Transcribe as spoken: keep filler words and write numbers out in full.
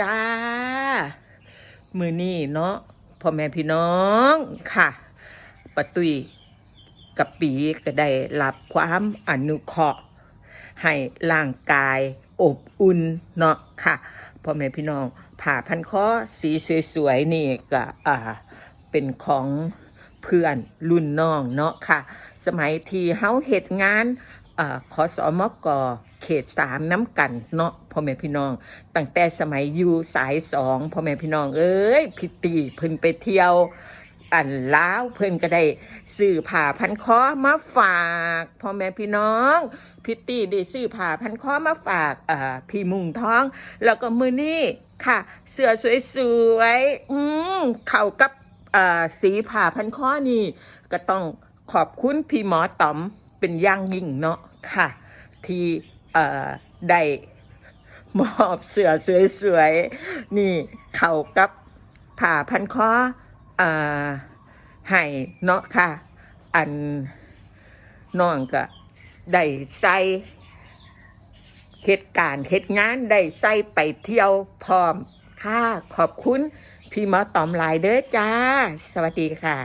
จ้า มื้อนี้เนาะ พ่อแม่พี่น้องค่ะ ป้าตุ้ยกับปีก็ได้รับความอนุเคราะห์ ให้ร่างกายอบอุ่นเนาะค่ะ พ่อแม่พี่น้อง ผ้าพันคอสีสวยๆ นี่ก็ อ่า เป็นของเพื่อนรุ่นน้องเนาะค่ะ สมัยที่เฮาเฮ็ดงาน เอ่อ ขสมก เขตสามนำกันเนาะ พ่อแม่พี่น้อง ตั้งแต่สมัยอยู่สายสอง พ่อแม่พี่น้องเอ้ย พิตตี้เพิ่นไปเที่ยวอันลาว เพิ่นก็ได้ซื้อผ้าพันคอมาฝาก พ่อแม่พี่น้อง พิตตี้ได้ซื้อผ้าพันคอมาฝาก เอ่อ พี่มุงทอง แล้วก็มื้อนี้ค่ะ เสื้อสวยๆ อืม เข้ากับ เอ่อ สีผ้าพันคอนี่ ก็ต้องขอบคุณพี่หมอต๋อมเป็นอย่างยิ่งเนาะค่ะ ที่ เอ่อ ได้มอบเสื้อสวยๆ นี่เข้ากับผ้าพันคอ เอ่อ ให้เนาะค่ะ อันน้องก็ได้ใส่เฮ็ดการเฮ็ดงาน ได้ใส่ไปเที่ยวพร้อมค่ะ ขอบคุณพี่หมอต๋อมหลายเด้อจ้า สวัสดีค่ะ